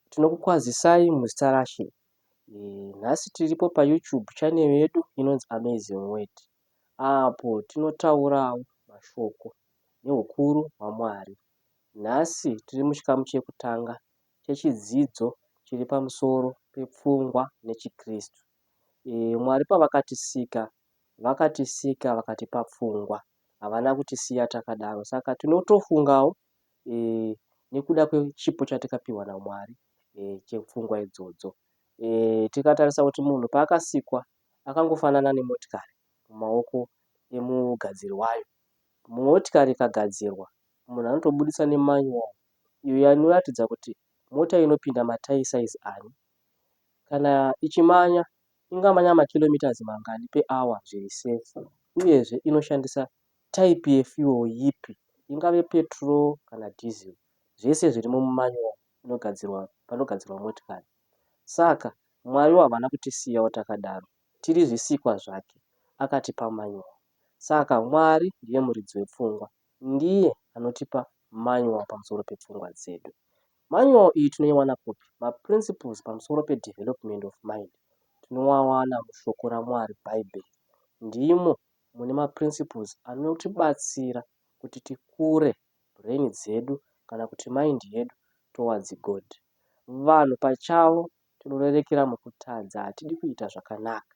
Tinokukwazisai muzita raShe. Nhasi tiripo paYouTube channel yedu inonzi Amazing Word apo tinotaurawo mashoko neukuru hwaMwari. Nhasi tiri muchikamu chekutanga chechidzidzo chiri pamusoro pepfungwa nechiKristu. Mwari pavakatisika, vakatisika vakatipa pfungwa, havana kutisiya takadaro. Saka tinotofungawo e, nekuda kwechipo chatakapiwa naMwari e, chepfungwa idzodzo. E, tikatarisa kuti munhu paakasikwa akangofanana nemotikari mumaoko emugadziri wayo. Motikari ikagadzirwa munhu anotobudisa nemanual iyo inoratidza kuti mota inopinda matayi size ani. Kana ichimanya ingamanya makilometers mangani per hour zviri safe uyezve inoshandisa type yefuel yipi ingave petrol kana diesel zvese zvirimo mumanual inogadzirwa panogadzirwa motikari. Saka Mwariwo havana kutisiyawo takadaro tiri zvisikwa zvake akatipa manual. Saka Mwari ndiye muridzi wepfungwa ndiye anotipa manual pamusoro pepfungwa dzedu. Manual iyi tinoiwana kupi? Maprinciples pamusoro pedevelopment of mind tinoawana mushoko raMwari Bhaibheri. Ndimo mune maprinciples anotibatsira kuti tikure brain dzedu kana kuti mind yedu towards God. Vanhu pachavo tinorerekera mukutadza hatidi kuita zvakanaka.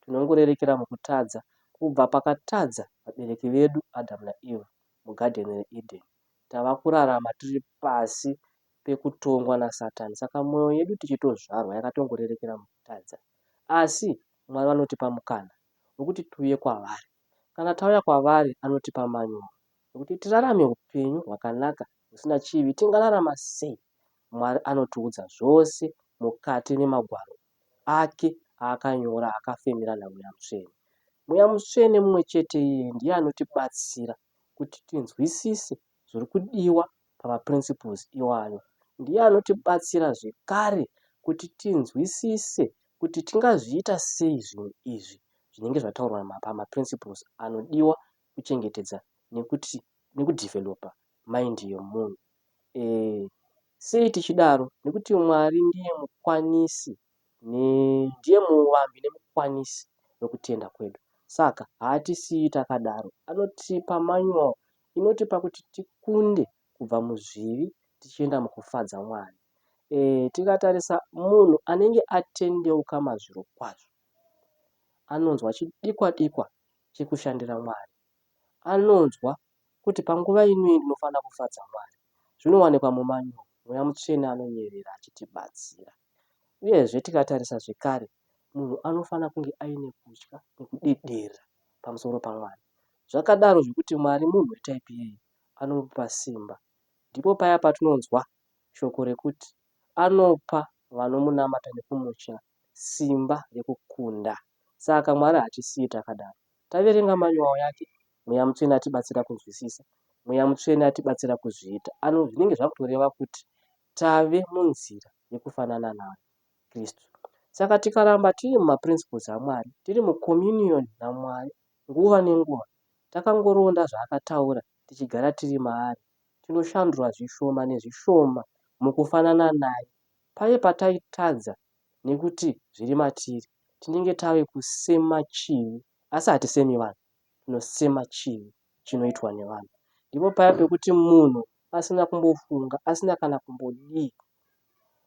Tinongorerekera mukutadza kubva pakatadza vabereki vedu Adam naEve mugadheni reEden. Tava kurarama tiri pasi pekutongwa naSatani. Saka mwoyo yedu tichitozvarwa yakatongorerekera mukutadza. Asi Mwari vanotipa mukana wekuti tiuye kwavari. Kana tauya kwavari anotipa manual ekuti tirarame upenyu hwakanaka husina chivi. Tingararama sei? Mwari anotiudza zvose mukati memagwaro ake aakanyora akafemera naMweya Mutsvene. Mweya Mutsvene mumwe chete iyeye ndiye anotibatsira kuti tinzwisise zviri kudiwa pamaprinciples iwayo. Ndiye anotibatsira zvekare kuti tinzwisise kuti tingazviita sei zvinhu izvi zvinenge zvataurwa pamaprinciples anodiwa kuchengetedza nekuti nekudevelopa mind yemunhu. E, sei tichidaro? Nekuti Mwari ndiye mukwanisi ndiye muvambi nemukwanisi wekutenda kwedu. Saka haatisiyi takadaro. Anotipa manual inotipa kuti tikunde kubva muzvivi tichienda mukufadza Mwari. E, tikatarisa munhu anenge atendeuka mazvirokwazvo anonzwa chidikwa dikwa chekushandira Mwari. Anonzwa kuti panguva ino ndinofanira kufadza Mwari. Zvinowanikwa mumanual. Mweya Mutsvene anonyevera achitibatsira. Uyezve tikatarisa zvekare munhu anofanira kunge aine kutya nekudedera pamusoro paMwari. Zvakadaro zvekuti Mwari munhu wetaipi iyeye anomupa simba. Ndipo paya patinonzwa shoko rekuti anopa vanomunamata nekumutya simba rekukunda. Saka Mwari haatisiyi takadaro. Taverenga manual yake, Mweya Mutsvene atibatsira kunzwisisa, Mweya Mutsvene atibatsira kuzviita. Ano zvinenge zvakutoreva kuti tave munzira yekufanana naKristu. Saka tikaramba tiri mumaprinciples aMwari, tiri mucommunion naMwari nguva nenguva, takangoronda zvaakataura tichigara tiri maari, tinoshandura zvishoma nezvishoma mukufanana naye. Paye pataitadza nekuti zviri matiri, tinenge tave kusema chivi, asi hatisemi vanhu, tinosema chivi chinoitwa nevanhu. Ndipo paya pekuti munhu asina kumbofunga, asina kana kumbodii,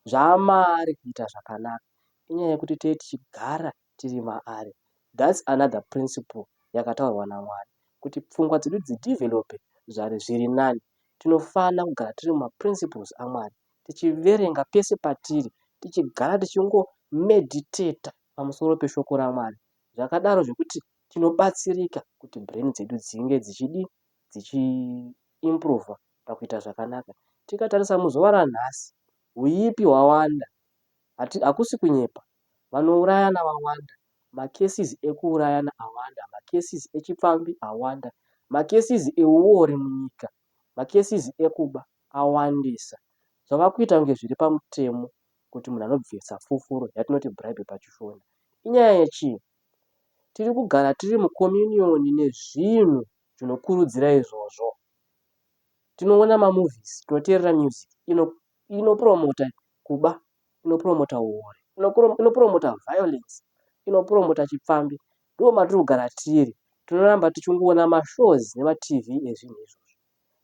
zvaamaari kuita zvakanaka. Inyaya yekuti tee tichigara tiri maari. That's another principle yakataurwa naMwari kuti pfungwa dzedu dzidevelope zviri nani. Tinofana kugara tiri mumaprinciples aMwari, tichiverenga pese patiri, tichigara tichingomeditata pamusoro peshoko raMwari. Zvakadaro zvekuti tinobatsirika kuti brain dzedu dzinge dzichidii, dzichiimprova pakuita zvakanaka. Tikatarisa muzuva ranhasi, huipi hwawanda, hakusi kunyepa, vanourayana vawanda, macases ekuurayana awanda, macases echipfambi awanda, macases euori munyika, macases ekuba awandisa. Zvava kuita kunge zviri pamutemo kuti munhu anobvisa fufuro yatinoti bribe pachishona. Inyaya yechii? Tiri kugara tiri mucommunion nezvinhu zvinokurudzira izvozvo. Tinoona mamovies, tinoteerera music inopromota ino kuba, inopromota uori, inopromota violence, inopromota chipfambi. Ndo matiri kugara tiri. Tinoramba tichingoona mashows nemaTV ezvinhu izvozvo.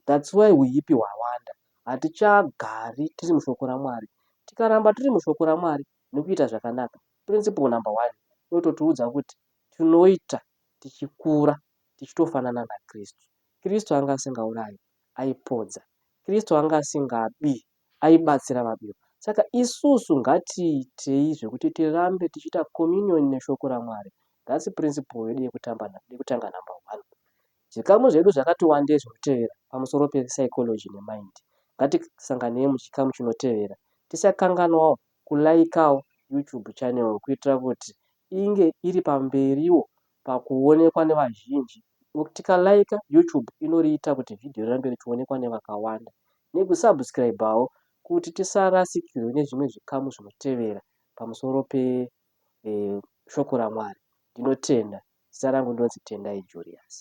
That's why huipi hwawanda. Hatichagari tiri mushoko raMwari. Tikaramba tiri mushoko raMwari nekuita zvakanaka, principle number one inototiudza kuti tinoita tichikura tichitofanana naKristu. Kristu anga asingaurayi, aipodza. Kristu anga asingabi, aibatsira vabiwa. Saka isusu ngatiitei zvekuti tirambe tichiita communion neshoko raMwari. That's principle yedu yekutanga number one. Zvikamu zvedu zvakati wandei zvinotevera pamusoro pe-psychology nemind. Ngatisanganei muchikamu chinotevera. Tisakanganwawo kulaikawo YouTube channel kuitira kuti inge iri pamberiwo pakuonekwa nevazhinji. Tikalaika YouTube inoriita kuti vhidhiyo rirambe richionekwa nevakawanda. Nekusubscribawo kuti tisarasikirwe nezvimwe zvikamu zvinotevera pamusoro peshoko eh, raMwari. Ndinotenda. Zita rangu ndonzi Tendai Julius.